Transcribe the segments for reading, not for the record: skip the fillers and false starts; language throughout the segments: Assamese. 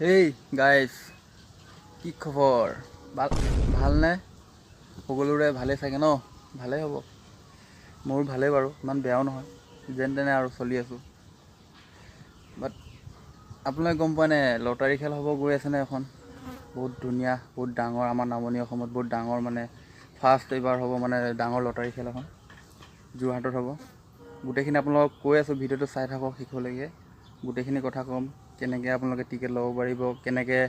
হেই গাইজ, কি খবৰ? ভাল ভালনে? সকলোৰে ভালেই চাগে ন? ভালেই হ'ব, মোৰো ভালেই বাৰু, ইমান বেয়াও নহয়, যেন তেনে আৰু চলি আছোঁ। বাট আপোনালোকে গম পোৱা নাই, লটাৰী খেল হ'ব গৈ আছেনে এখন বহুত ধুনীয়া, বহুত ডাঙৰ, আমাৰ নামনি অসমত বহুত ডাঙৰ, মানে ফাৰ্ষ্ট এইবাৰ হ'ব, মানে ডাঙৰ লটাৰী খেল এখন যোৰহাটত হ'ব। গোটেইখিনি আপোনালোকক কৈ আছোঁ, ভিডিঅ'টো চাই থাকক শেষলৈকে, গোটেইখিনি কথা ক'ম, কেনেকৈ আপোনালোকে টিকেট ল'ব পাৰিব, কেনেকৈ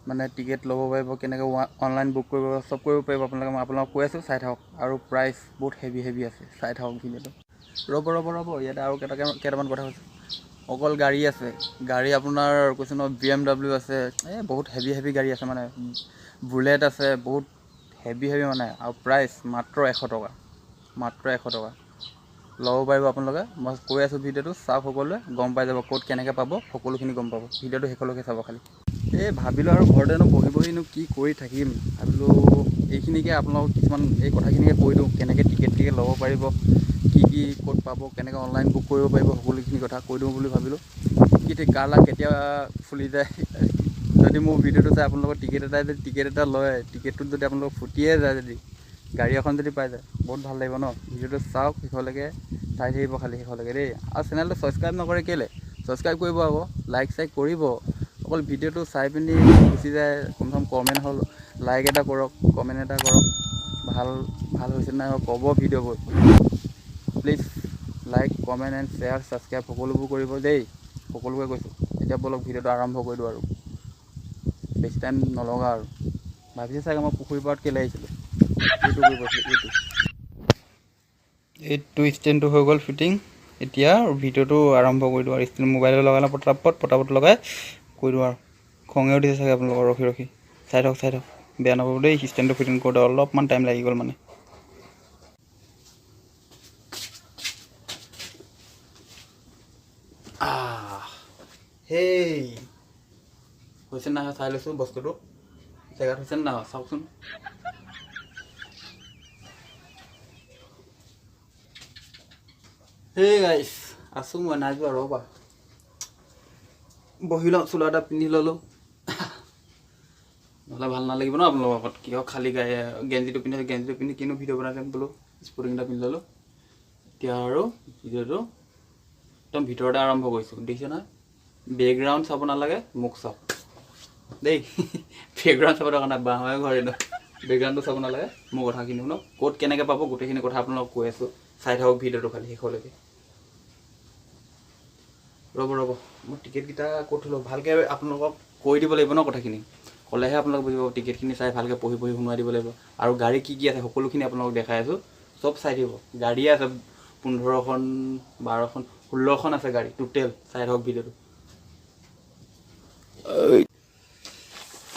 মানে টিকেট ল'ব পাৰিব, কেনেকৈ অনলাইন বুক কৰিব, চব কৰিব পাৰিব আপোনালোকে। মই আপোনালোকক কৈ আছোঁ, চাই থাকক। আৰু প্ৰাইচ বহুত হেভি হেভি আছে, চাই থাকক ভিডিঅ'টো। ৰ'ব ৰ'ব ৰ'ব, ইয়াতে আৰু কেইটামান কথা কৈছোঁ। অকল গাড়ী আছে, গাড়ী আপোনাৰ কৈছোঁ নহয়, BMW আছে, এই বহুত হেভি হেভি গাড়ী আছে, মানে বুলেট আছে, বহুত হেভি হেভি মানে। আৰু প্ৰাইচ মাত্ৰ 100 টকা, মাত্ৰ 100 টকা ল'ব পাৰিব আপোনালোকে। মই কৈ আছোঁ, ভিডিঅ'টো চাওক সকলোৱে, গম পাই যাব ক'ত কেনেকৈ পাব, সকলোখিনি গম পাব। ভিডিঅ'টো শেষলৈকে চাব খালি। এই ভাবিলোঁ আৰু ঘৰতেনো বহি বহিনো কি কৰি থাকিম, ভাবিলোঁ এইখিনিকে আপোনালোকক কিছুমান এই কথাখিনিকে কৈ দিওঁ, কেনেকৈ টিকেট টিকেট ল'ব পাৰিব, কি কি ক'ত পাব, কেনেকৈ অনলাইন বুক কৰিব পাৰিব, সকলোখিনি কথা কৈ দিওঁ বুলি ভাবিলোঁ। কি ঠিক কাৰ লাক কেতিয়া ফুলি যায়। যদি মোৰ ভিডিঅ'টো চাই আপোনালোকৰ টিকেট এটা যদি টিকেট এটা লয়, টিকেটটোত যদি আপোনালোকৰ ফুটিয়ে যায়, যদি গাড়ী এখন যদি পাই যায়, বহুত ভাল লাগিব ন? ভিডিঅ'টো চাওক শেষলৈকে, চাই থাকিব খালি শেষলৈকে দেই। আৰু চেনেলটো ছাবস্ক্ৰাইব নকৰে কেলৈ? ছাবস্ক্ৰাইব কৰিব আকৌ, লাইক চাইক কৰিব। অকল ভিডিঅ'টো চাই পিনি গুচি যায়, কমচে কম কমেণ্ট হ'ল লাইক এটা কৰক, কমেণ্ট এটা কৰক, ভাল ভাল হৈছে নাই ক'ব ভিডিঅ'বোৰ। Please like, comment and share, subscribe সকলোবোৰ কৰিব দেই, সকলোকে কৈছোঁ। এতিয়া ব'লক ভিডিঅ'টো আৰম্ভ কৰি দিওঁ আৰু বেছি টাইম নলগাওঁ। আৰু ভাবিছে চাগে মই পুখুৰী পাৰত কেলৈ আহিছিলোঁ, এইটো কৰিব আছিলে। এইটো ষ্টেণ্ডটো হৈ গ'ল ফিটিং। এতিয়া ভিডিঅ'টো আৰম্ভ কৰি দিওঁ আৰু ষ্টেণ্ড মোবাইলত লগাই লওঁ, পটাপট পটাপট লগাই কৰি দিওঁ। আৰু খঙে উঠিছে চাগে আপোনালোকৰ, ৰখি ৰখি চাই থাকক, চাই থাকক, বেয়া নাপাব দেই। ষ্টেণ্ডটো ফিটিং কৰোঁতে অলপমান টাইম লাগি গ'ল মানে। সেই হৈছে নাই চাই লৈছোঁ, বস্তুটো জেগাত হৈছে নাই চাওকচোন। হেই গাইছ, আছোঁ মই, নাই যোৱা, ৰ'বা বহি লওঁ, চোলা এটা পিন্ধি ল'লোঁ, নহ'লে ভাল নালাগিব ন আপোনালোকৰ আগত। কিয় খালী গায়ে গেঞ্জিটো পিন্ধি, গেঞ্জিটো পিন্ধি কিনো ভিডিঅ' বনাই যাম বোলো, স্পৰ্টিং এটা পিন্ধি ল'লোঁ। এতিয়া আৰু ভিডিঅ'টো একদম ভিতৰতে আৰম্ভ কৰিছোঁ, দেখিছে নহয়? বেকগ্ৰাউণ্ড চাব নালাগে, মোক চাওক দেই। বেকগ্ৰাউণ্ড চাব দৰকাৰ নাই, বাঁহৰে ঘৰ এইটো, বেকগ্ৰাউণ্ডটো চাব নালাগে, মোৰ কথাখিনি শুনক, ক'ত কেনেকৈ পাব গোটেইখিনি কথা আপোনালোকক কৈ আছোঁ, চাই থাকক ভিডিঅ'টো খালি শেষলৈকে। ৰ'ব ৰ'ব, মই টিকেটকেইটা ক'ত থ'লোঁ ভালকৈ আপোনালোকক কৈ দিব লাগিব ন কথাখিনি, ক'লেহে আপোনালোকে বুজিব। টিকেটখিনি চাই ভালকৈ পঢ়ি পঢ়ি শুনোৱাই দিব লাগিব। আৰু গাড়ী কি কি আছে সকলোখিনি আপোনালোকক দেখাই আছোঁ, চব চাই থাকিব। গাড়ীয়ে আছে 15খন, 12খন, 16খন আছে গাড়ী টোটেল, চাই থাকক ভিডিঅ'টো।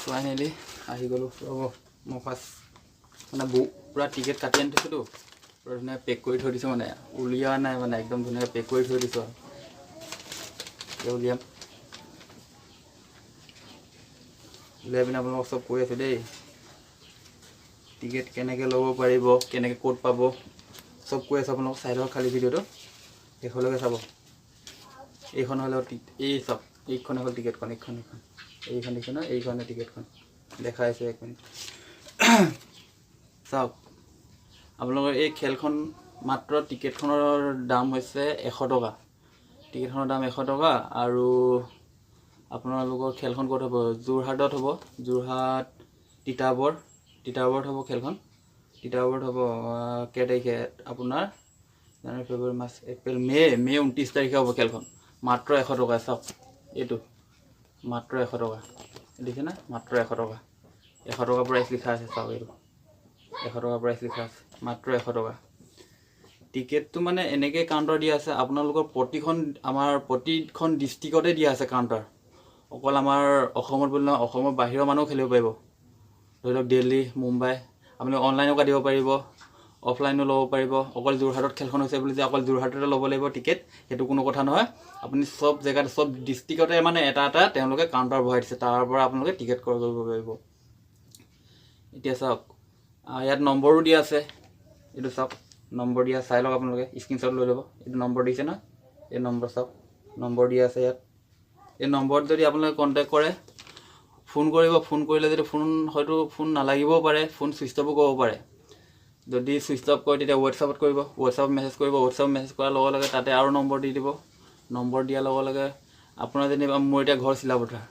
ফাইনেলি আহি গ'লোঁ। ৰ'ব, মই ফাৰ্ষ্ট মানে পূৰা টিকেট কাটি আনি থৈছোঁতো, পূৰা ধুনীয়াকৈ পেক কৰি থৈ দিছোঁ, মানে উলিওৱা নাই, মানে একদম ধুনীয়াকৈ পেক কৰি থৈ দিছোঁ। আৰু এতিয়া উলিয়াম, উলিয়াই পিনে আপোনালোকক চব কৈ আছোঁ দেই, টিকেট কেনেকৈ ল'ব পাৰিব, কেনেকৈ ক'ত পাব, চব কৈ আছোঁ আপোনালোকক। চাই থাকক খালি ভিডিঅ'টো শেষলৈকে চাব। এইখন হ'লে এই চাওক, এইখনে হ'ল টিকেটখন, এইখন এইখন এইখন দেখিছে নহয়, এইখনে টিকেটখন দেখাই আছোঁ, এক মিনিট চাওক। আপোনালোকৰ এই খেলখন মাত্ৰ টিকেটখনৰ দাম হৈছে 100 টকা, টিকেটখনৰ দাম 100 টকা। আৰু আপোনালোকৰ খেলখন ক'ত হ'ব? যোৰহাটত হ'ব, যোৰহাট তিতাবৰ, তিতাবৰত হ'ব খেলখন, তিতাবৰত হ'ব। কেই তাৰিখে আপোনাৰ? জানুৱাৰী, ফেব্ৰুৱাৰী, মাৰ্চ, এপ্ৰিল, মে' মে' 29 তাৰিখে হ'ব খেলখন। মাত্ৰ 100 টকা, চাওক এইটো মাত্ৰ 100 টকা, দেখিছেনে? মাত্ৰ 100 টকা, 100 টকা প্ৰাইচ লিখা আছে, চাওক এইটো 100 টকা প্ৰাইচ লিখা আছে, মাত্ৰ 100 টকা। টিকেটটো মানে এনেকৈ কাউণ্টাৰ দিয়া আছে আপোনালোকৰ প্ৰতিখন, আমাৰ প্ৰতিখন ডিষ্ট্ৰিক্টতে দিয়া আছে কাউণ্টাৰ। অকল আমাৰ অসমত বুলি নহয়, অসমৰ বাহিৰৰ মানুহো খেলিব পাৰিব, ধৰি লওক দিল্লী, মুম্বাই। আপুনি অনলাইনো কাটিব পাৰিব, অফলাইনো ল'ব পাৰিব। অকল যোৰহাটত খেলখন হৈছে বুলি যে অকল যোৰহাটতে ল'ব লাগিব টিকেট, সেইটো কোনো কথা নহয়। আপুনি চব জেগাত, চব ডিষ্ট্ৰিক্টতে মানে এটা এটা তেওঁলোকে কাউণ্টাৰ বহাই দিছে, তাৰ পৰা আপোনালোকে টিকেট ক্ৰয় কৰিব পাৰিব। এতিয়া চাওক, ইয়াত নম্বৰো দিয়া আছে, এইটো চাওক নম্বৰ দিয়া, চাই লওক আপোনালোকে, স্ক্ৰীনশ্বট লৈ ল'ব। এইটো নম্বৰ দিছে নহয়, এই নম্বৰ চাওক, নম্বৰ দিয়া আছে ইয়াত। এই নম্বৰত যদি আপোনালোকে কণ্টেক্ট কৰে, ফোন কৰিব, ফোন কৰিলে যদি ফোন হয়তো ফোন নালাগিবও পাৰে, ফোন ছুইচ অফো কৰিব পাৰে। যদি ছুইচ অফ কৰে তেতিয়া হোৱাটছআপত কৰিব, হোৱাটছআপত মেছেজ কৰিব। হোৱাটছআপত মেছেজ কৰাৰ লগে লগে তাতে আৰু নম্বৰ দি দিব। নম্বৰ দিয়াৰ লগে লগে আপোনাৰ যেনিবা মোৰ এতিয়া ঘৰ চিলাপথাৰ,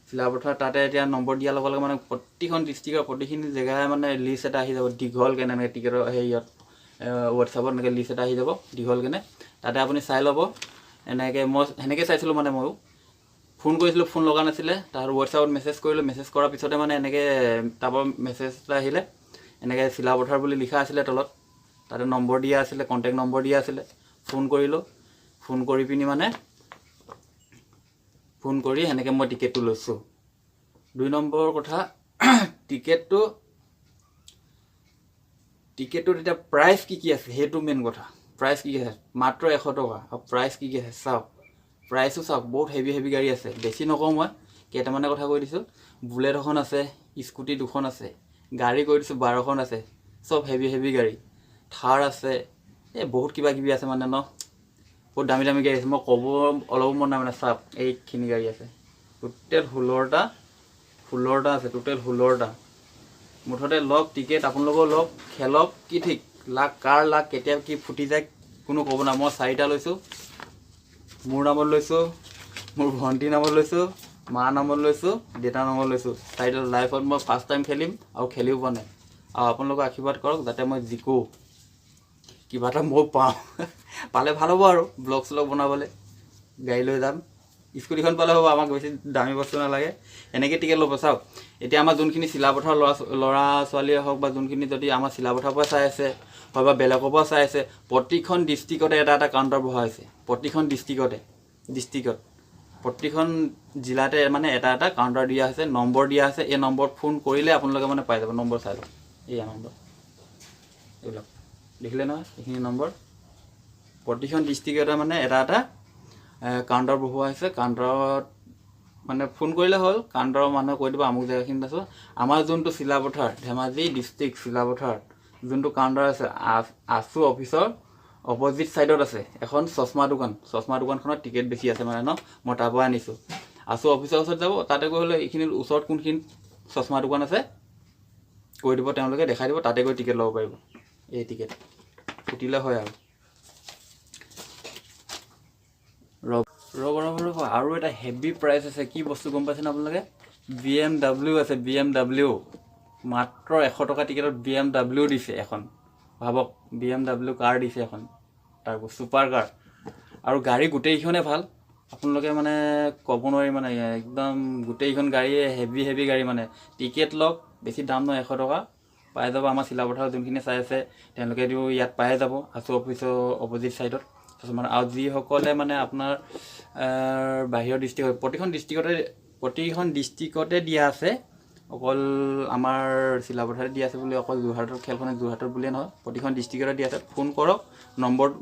চিলাপথাৰ তাতে এতিয়া নম্বৰ দিয়াৰ লগে লগে মানে প্ৰতিখন ডিষ্ট্ৰিক্টৰ প্ৰতিখিনি জেগাই মানে লিষ্ট এটা আহি যাব দীঘল কেনে, এনেকৈ টিকেটৰ হেৰিয়ত হোৱাটছআপত এনেকৈ লিষ্ট এটা আহি যাব দীঘল কেনে, তাতে আপুনি চাই ল'ব। এনেকৈ মই সেনেকৈ চাইছিলোঁ, মানে ময়ো ফোন কৰিছিলোঁ, ফোন লগা নাছিলে। তাৰপিছত হোৱাটছআপত মেছেজ কৰিলোঁ। মেছেজ কৰাৰ পিছতে মানে এনেকৈ তাৰপৰা মেছেজ এটা আহিলে, এনেকৈ চিলাপথাৰ বুলি লিখা আছিলে তলত, তাতে নম্বৰ দিয়া আছিলে, কণ্টেক্ট নম্বৰ দিয়া আছিলে। ফোন কৰিলোঁ, ফোন কৰি পিনি মানে ফোন কৰি সেনেকৈ মই টিকেটটো লৈছোঁ। 2 নম্বৰ কথা, টিকেটটোত এতিয়া প্ৰাইচ কি কি আছে, সেইটো মেইন কথা। প্ৰাইচ কি কি আছে? মাত্ৰ 100 টকা। আৰু প্ৰাইচ কি কি আছে চাওক, প্ৰাইচো চাওক, বহুত হেভি হেভি গাড়ী আছে। বেছি নকওঁ, মই কেইটামানে কথা কৈ দিছোঁ। বুলেট এখন আছে, স্কুটি দুখন আছে, গাড়ী কৈ দিছোঁ 12খন আছে, চব হেভি হেভি গাড়ী। থাৰ আছে, এই বহুত কিবা কিবি আছে মানে ন, বহুত দামী দামী গাড়ী আছে। মই ক'ব অলপো মন নাই মানে। চাওক, এইখিনি গাড়ী আছে, টোটেল 16টা, 16টা আছে, টোটেল 16টা। মুঠতে লওক টিকেট, আপোনালোকেও লওক, খেলক। কি ঠিক লাক, কাৰ লাক কেতিয়া কি ফুটি যায় কোনো ক'ব নাই। মই চাৰিটা লৈছোঁ। মোৰ নামত লৈছোঁ, মোৰ ভণ্টিৰ নামত লৈছোঁ, মাৰ নামত লৈছোঁ, দেউতাৰ নামত লৈছোঁ। চাৰিটা। লাইফত মই ফাৰ্ষ্ট টাইম খেলিম আৰু খেলিও পোৱা নাই। আৰু আপোনালোকে আশীৰ্বাদ কৰক যাতে মই জিকোঁ, কিবা এটা ময়ো পাওঁ। পালে ভাল হ'ব আৰু ব্লগ শ্লগ বনাবলৈ গাড়ী লৈ যাম। স্কুটিখন পালে হ'ব, আমাক বেছি দামী বস্তু নালাগে। এনেকৈ টিকেট ল'ব। চাওক, এতিয়া আমাৰ যোনখিনি চিলাপথাৰ ল'ৰা ল'ৰা ছোৱালীয়ে হওক বা যোনখিনি যদি আমাৰ চিলাপথাৰৰ পৰা চাই আছে হয় বা বেলেগৰ পৰা চাই আছে, প্ৰতিখন ডিষ্ট্ৰিক্টতে এটা এটা কাউণ্টাৰ বহা হৈছে। প্ৰতিখন ডিষ্ট্ৰিক্টত, প্ৰতিখন জিলাতে মানে এটা এটা কাউণ্টাৰ দিয়া হৈছে, নম্বৰ দিয়া আছে। এই নম্বৰত ফোন কৰিলে আপোনালোকে মানে পাই যাব। নম্বৰ চাই লওক, এইয়া নম্বৰ, এইবিলাক দেখিলে নহয়, এইখিনি নম্বৰ। প্ৰতিখন ডিষ্ট্ৰিক্টতে মানে এটা এটা কাউণ্টাৰ বহোৱা হৈছে। কাউণ্টাৰত মানে ফোন কৰিলে হ'ল, কাউণ্টাৰৰ মানুহে কৈ দিব আমুক জেগাখিনিত আছোঁ। আমাৰ যোনটো চিলাপথাৰ, ধেমাজি ডিষ্ট্ৰিক্ট চিলাপথাৰত যোনটো কাউণ্টাৰ আছে, আছু অফিচৰ অপজিট ছাইডত আছে এখন চশমা দোকান। চশমা দোকানখনত টিকেট বেছি আছে মানে ন, মই তাৰ পৰা আনিছোঁ। আছু অফিচৰ ওচৰত যাব, তাতে গৈ হ'লে এইখিনিত ওচৰত কোনখিনিত চশমা দোকান আছে কৈ দিব, তেওঁলোকে দেখাই দিব, তাতে গৈ টিকেট ল'ব পাৰিব। এই টিকেট ফুটিলে হয় আৰু। ৰ'ব ৰ'ব ৰ'ব ৰ'ব, আৰু এটা হেভি প্ৰাইচ আছে। কি বস্তু গম পাইছেনে আপোনালোকে? BMW আছে, BMW। মাত্ৰ 100 টকা টিকেটত BMW দিছে এখন। ভাবক, BMW কাৰ দিছে এখন, তাৰ ছুপাৰ কাৰ। আৰু গাড়ী গোটেইকেইখনে ভাল, আপোনালোকে মানে ক'ব নোৱাৰি, মানে একদম গোটেইকেইখন গাড়ীয়ে হেভি হেভি গাড়ী। মানে টিকেট লওক, বেছি দাম নহয়, 100 টকা পাই যাব। আমাৰ চিলাপথাৰত যোনখিনি চাই আছে তেওঁলোকে ইয়াত পাই যাব, আছু অফিচৰ অপজিট ছাইডত। মানে আৰু যিসকলে মানে আপোনাৰ বাহিৰৰ ডিষ্ট্ৰিক্ট, প্ৰতিখন ডিষ্ট্ৰিক্টতে দিয়া আছে। অকল আমাৰ চিলাপথাৰত দিয়া আছে বুলি, অকল যোৰহাটৰ খেলখনে যোৰহাটত বুলিয়ে নহয়, প্ৰতিখন ডিষ্ট্ৰিক্টতে দিয়া আছে। ফোন কৰক।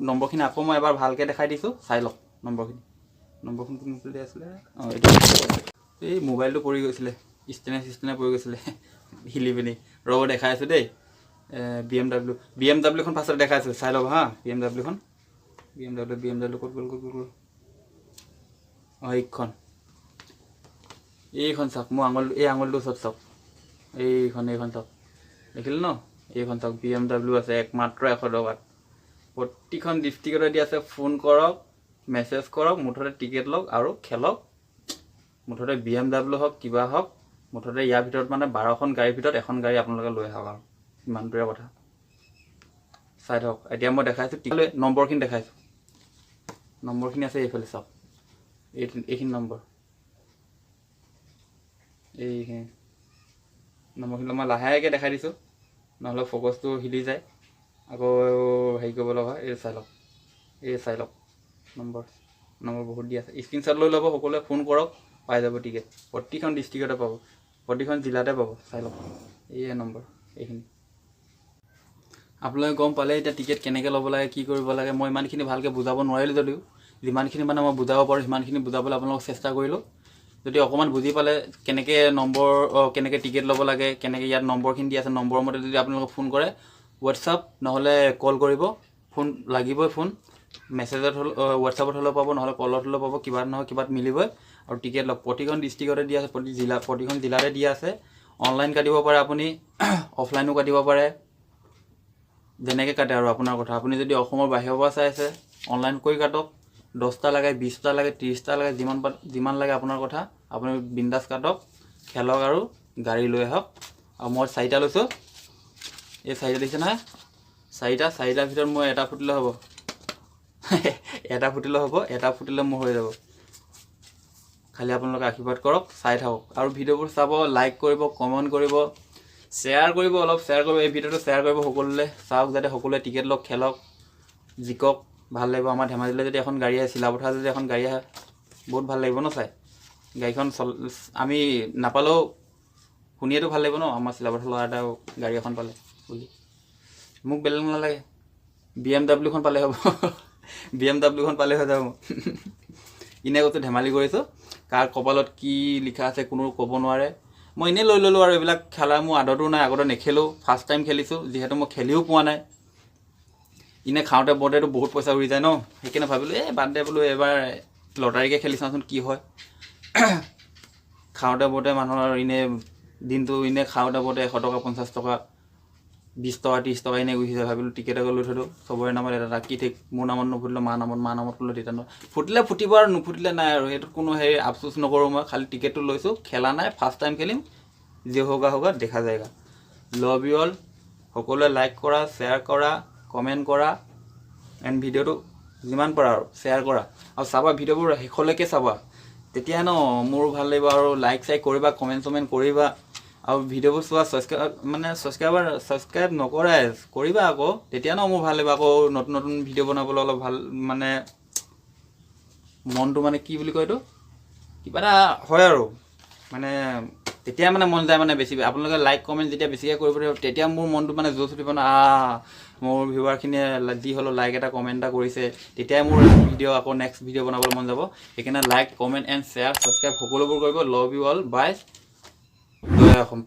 নম্বৰখিনি আকৌ মই এবাৰ ভালকৈ দেখাই দিছোঁ, চাই লওক নম্বৰখিনি। নম্বৰখন কোনফালে আছিলে? অঁ, এইটো। এই মোবাইলটো পৰি গৈছিলে, ষ্টেনে চিষ্টেনে পৰি গৈছিলে হিলি পিনি। ৰ'ব, দেখাই আছোঁ দেই। BMW, BMW ফাৰ্ষ্টত দেখাই আছোঁ, চাই ল'ব হা। BMW BMW, BMW ক'ত গ'ল, ক'ত গ'ল, ক'ত? অঁ, এইখন, এইখন চাওক। মোৰ আঙুল, এই আঙুলটোৰ ওচৰত চাওক, এইখন, এইখন চাওক। দেখিলে ন? এইখন চাওক, BMW আছে একমাত্ৰ 100 টকাত। প্ৰতিখন ডিষ্ট্ৰিক্টতে দি আছে। ফোন কৰক, মেছেজ কৰক, মুঠতে টিকেট লওক আৰু খেলক। মুঠতে BMW হওক, কিবা হওক, মুঠতে ইয়াৰ ভিতৰত মানে 12খন গাড়ীৰ ভিতৰত এখন গাড়ী আপোনালোকে লৈ আহক আৰু ইমানটোৱে কথা। চাই থাকক, এতিয়া মই দেখাইছোঁ টিকেট নম্বৰখিনি দেখাইছোঁ। নম্বৰখিনি আছে এইফালে চাওক, এইখিনি নম্বৰ, এইখিনি নম্বৰখিনি মই লাহেকৈ দেখাই দিছোঁ, নহ'লে ফ'কাছটো হিলি যায়, আকৌ হেৰি কৰিব লগা হয়। এই চাই লওক, এই চাই লওক, নম্বৰ নম্বৰ বহুত দি আছে। স্ক্ৰীনশ্বট লৈ ল'ব সকলোৱে, ফোন কৰক, পাই যাব টিকেট। প্ৰতিখন ডিষ্ট্ৰিক্টতে পাব, প্ৰতিখন জিলাতে পাব। চাই লওক, এইয়ে নম্বৰ এইখিনি। আপোনালোকে গম পালে এতিয়া টিকেট কেনেকৈ ল'ব লাগে, কি কৰিব লাগে। মই ইমানখিনি ভালকৈ বুজাব নোৱাৰিলোঁ যদিও যিমানখিনি মানে মই বুজাব পাৰোঁ সিমানখিনি বুজাবলৈ আপোনালোকক চেষ্টা কৰিলোঁ। যদি অকণমান বুজি পালে কেনেকৈ নম্বৰ, কেনেকৈ টিকেট ল'ব লাগে, কেনেকৈ ইয়াত নম্বৰখিনি দি আছে, নম্বৰৰ মতে যদি আপোনালোকে ফোন কৰে, হোৱাটছআপ নহ'লে কল কৰিব, ফোন লাগিবই ফোন। মেছেজত হ'লেও, হোৱাটছআপত হ'লেও পাব, নহ'লে কলত হ'লেও পাব, কিবা নহয় কিবাত মিলিবই। আৰু টিকেট লওক। প্ৰতিখন ডিষ্ট্ৰিক্টতে দিয়া আছে, প্ৰতিখন জিলাতে দিয়া আছে। অনলাইন কাটিব পাৰে আপুনি, অফলাইনো কাটিব পাৰে, যেনেকৈ কাটে আৰু আপোনাৰ কথা। আপুনি যদি অসমৰ বাহিৰৰ পৰা চাই আছে, অনলাইন কৰি কাটক। 10টা লাগে, 20টা লাগে, 30টা লাগে, যিমান লাগে আপোনাৰ কথা। আপুনি বিন্দাছ কাটক, খেলক আৰু গাড়ী লৈ আহক। আৰু মই চাৰিটা লৈছোঁ। এই চাৰিটা দিছে নহয়, চাৰিটা। চাৰিটাৰ ভিতৰত মই এটা ফুটিলে হ'ব, এটা ফুটিলে হ'ব, এটা ফুটিলে মোৰ হৈ যাব। খালি আপোনালোকে আশীৰ্বাদ কৰক, চাই থাকক আৰু ভিডিঅ'বোৰ চাব, লাইক কৰিব, কমেণ্ট কৰিব, শ্বেয়াৰ কৰিব, অলপ শ্বেয়াৰ কৰিব। এই ভিডিঅ'টো শ্বেয়াৰ কৰিব সকলোলৈ, চাওক, যাতে সকলোৱে টিকেট লওক, খেলক, জিকক, ভাল লাগিব। আমাৰ ধেমাজিলৈ যদি এখন গাড়ী আহে, চিলাপথাৰ যদি এখন গাড়ী আহে, বহুত ভাল লাগিব ন চাই। গাড়ীখন আমি নাপালেও শুনিয়েতো ভাল লাগিব ন, আমাৰ চিলাপথাৰ ল'ৰা এটাও গাড়ী এখন পালে বুলি। মোক বেলেগ নালাগে, বি এম ডাব্লিউখন পালে হ'ব, বি এম ডাব্লিউখন পালে হৈ যাব। এনেই কৈছোঁ, ধেমালি কৰিছোঁ। কাৰ কপালত কি লিখা আছে কোনো ক'ব নোৱাৰে। মই এনেই লৈ ল'লোঁ আৰু এইবিলাক খেলা মোৰ আদতো নাই, আগতে নেখেলোঁ, ফাৰ্ষ্ট টাইম খেলিছোঁ। যিহেতু মই খেলিও পোৱা নাই, এনেই খাওঁতে বওঁতেতো বহুত পইচা উৰি যায় ন। সেইকাৰণে ভাবিলোঁ, এই বাদ দে বোলো, এইবাৰ লটাৰীকে খেলি চাওঁচোন কি হয়। খাওঁতে বওঁতে মানুহৰ এনেই দিনটো এনেই খাওঁতে বওঁতে 100 টকা, 50 টকা, 20 টকা, 30 টকা এনেই গুচি যায়। ভাবিলোঁ টিকেটকে লৈ থৈ দিওঁ চবৰে নামত এটা এটা। কি ঠিক মোৰ নামত নুফুটিলে মা নামত, মা নামত ফুটিলে দেউতা নামত। ফুটিলে ফুটিব আৰু নুফুটিলে নাই আৰু, সেইটোত কোনো হেৰি আফচোচ নকৰোঁ মই। খালি টিকেটটো লৈছোঁ, খেলা নাই, ফাৰ্ষ্ট টাইম খেলিম। जो होगा होगा, देखा जाएगा। Love you all. সকলোৱে লাইক কৰা, শ্বেয়াৰ কৰা, কমেণ্ট কৰা এণ্ড ভিডিঅ'টো যিমান পাৰা আৰু শ্বেয়াৰ কৰা আৰু চাবা, ভিডিঅ'বোৰ শেষলৈকে চাবা, তেতিয়া ন মোৰো ভাল লাগিব। আৰু লাইক চাইক কৰিবা, কমেণ্ট চমেণ্ট কৰিবা আৰু ভিডিঅ'বোৰ চোৱা। ছাবস্ক্ৰাইব মানে ছাবস্ক্ৰাইব নকৰাই, কৰিবা আকৌ, তেতিয়া ন মোৰ ভাল লাগিব। আকৌ নতুন নতুন ভিডিঅ' বনাবলৈ অলপ ভাল মানে মনটো, মানে কি বুলি কয় এইটো, কিবা এটা হয় আৰু মানে তেতিয়া মানে মন যায় মানে বেছি। আপোনালোকে লাইক কমেণ্ট যেতিয়া বেছিকৈ কৰিব তেতিয়া মোৰ মনটো মানে জোচ উঠিব ন, মোৰ ভিউৱাৰখিনিয়ে যি হ'লেও লাইক এটা, কমেণ্ট এটা কৰিছে। তেতিয়াই মোৰ ভিডিঅ' আকৌ নেক্সট ভিডিঅ' বনাবলৈ মন যাব। সেইকাৰণে like, comment and share, subscribe সকলোবোৰ কৰিব। Love you all, bye. Jay Assam.